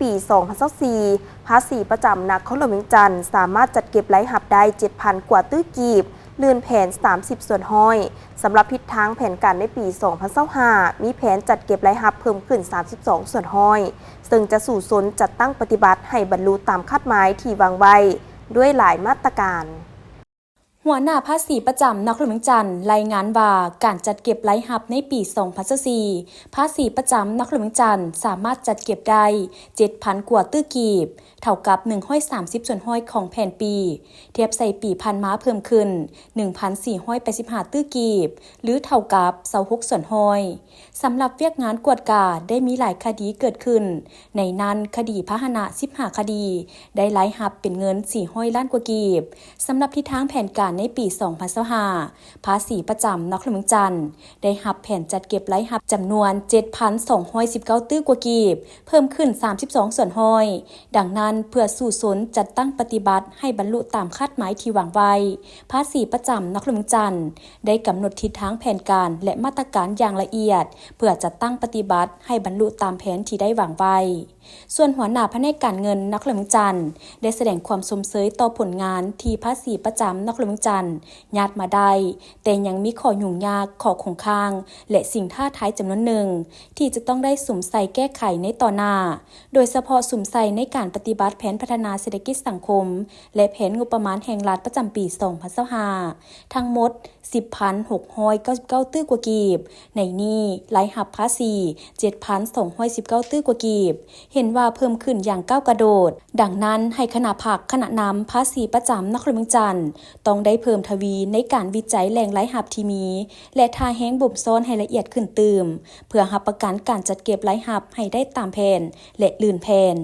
ປີສອງພັນຊາວສີ່ ພາສີປະຈຳນະຄອນຫຼວງວຽງຈັນ ສາມາດຈັດເກັບລາຍຮັບໄດ້ ເຈັດພັນກວ່າຕື້ກີບ, ລື່ນແຜນ ສາມສິບສ່ວນຮ້ອຍ. ສຳລັບທິດທາງແຜນການໃນປີສອງພັນຊາວຫ້າ ມີແຜນຈັດເກັບລາຍຮັບເພີ່ມຂຶ້ນ ສາມສິບສອງສ່ວນຮ້ອຍ, ເຊິ່ງຈະສູ້ຊົນຈັດຕັ້ງປະຕິບັດໃຫ້ບັນລຸຕາມຄາດໝາຍທີ່ວາງໄວ້ດ້ວຍຫຼາຍມາດຕະການ. ຫົວໜ້າພາສີປະຈຳນະຄອນຫຼວງວຽງຈັນລາຍງານວ່າ ການຈັດເກັບລາຍຮັບໃນປີສອງພັນຊາວສີ່ ພາສີປະຈຳນະຄອນຫຼວງວຽງຈັນສາມາດຈັດເກັບໄດ້ ເຈັດພັນກວ່າຕື້ກີບ, ເທົ່າກັບ ໜຶ່ງຮ້ອຍສາມສິບສ່ວນຮ້ອຍຂອງແຜນປີ, ທຽບໃສ່ປີຜ່ານມາເພີ່ມຂຶ້ນ ໜຶ່ງພັນສີ່ຮ້ອຍແປດສິບຫ້າຕື້ກີບ ຫຼື ເທົ່າກັບ ຊາວຫົກສ່ວນຮ້ອຍ. ສຳລັບວຽກງານກວດກາໄດ້ມີຫຼາຍຄະດີເກີດຂຶ້ນ, ໃນນັ້ນຄະດີພາຫະນະ ສິບຫ້າຄະດີ ໄດ້ລາຍຮັບເປັນເງິນ ສີ່ຮ້ອຍລ້ານກວ່າກີບ. ສຳລັບທິດທາງແຜນການໃນປີສອງພັນຊາວຫ້າ ພາສີປະຈຳນະຄອນຫຼວງວຽງຈັນ ໄດ້ຮັບແຜນຈັດເກັບລາຍຮັບຈຳນວນ ເຈັດພັນສອງຮ້ອຍສິບເກົ້າຕື້ກວ່າກີບ, ເພີ່ມຂຶ້ນ ສາມສິບສອງສ່ວນຮ້ອຍ. ດັ່ງນັ້ນ, ເພື່ອສູ້ຊົນຈັດຕັ້ງປະຕິບັດໃຫ້ບັນລຸຕາມຄາດໝາຍທີ່ວາງໄວ້, ພາສີປະຈຳນະຄອນຫຼວງວຽງຈັນ ໄດ້ກຳນົດທິດທາງແຜນການ ແລະ ມາດຕະການຢ່າງລະອຽດ ເພື່ອຈັດຕັ້ງປະຕິບັດໃຫ້ບັນລຸຕາມແຜນທີ່ໄດ້ວາງໄວ້. ສ່ວນຫົວໜ້າພະແນກການເງິນນະຄອນຫຼວງວຽງຈັນ ໄດ້ສະແດງຄວາມຊົມເຊີຍຕໍ່ຜົນງານທີ່ພາສີປະຈຳນະຄອນຫຼວງວຽງຈັນຍາດມາໄດ້, ແຕ່ຍັງມີຂໍ້ຫຍຸ້ງຍາກ, ຂໍ້ຄົງຄ້າງ ແລະ ສິ່ງທ້າທາຍຈຳນວນໜຶ່ງ ທີ່ຈະຕ້ອງໄດ້ສຸມໃສ່ແກ້ໄຂໃນຕໍ່ໜ້າ, ໂດຍສະເພາະສຸມໃສ່ໃນການປະຕິບັດແຜນພັດທະນາເສດຖະກິດສັງຄົມ ແລະ ແຜນງົບປະມານແຫ່ງລັດປະຈຳປີສອງພັນຊາວຫ້າ ທັງໝົດ ສິບພັນຫົກຮ້ອຍເກົ້າສິບເກົ້າຕື້ກວ່າກີບ, ໃນນີ້ລາຍຮັບພາສີ ເຈັດພັນສອງຮ້ອຍສິບເກົ້າຕື້ກວ່າກີບ, ເຫັນວ່າເພີ່ມຂຶ້ນຢ່າງກ້າວກະໂດດ. ດັ່ງນັ້ນ, ໃຫ້ຄະນະພັກ, ຄະນະນຳພາສີປະຈຳນະຄອນຫຼວງວຽງຈັນ ຕ້ອງໄດ້ເພີ່ມທະວີໃນການວິໄຈແຫຼ່ງລາຍຮັບທີ່ມີ ແລະ ທ່າແຮງບົ່ມຊ້ອນໃຫ້ລະອຽດຂຶ້ນຕື່ມ, ເພື່ອຮັບປະກັນການຈັດເກັບລາຍຮັບໃຫ້ໄດ້ຕາມແຜນ ແລະ ລື່ນແຜນ.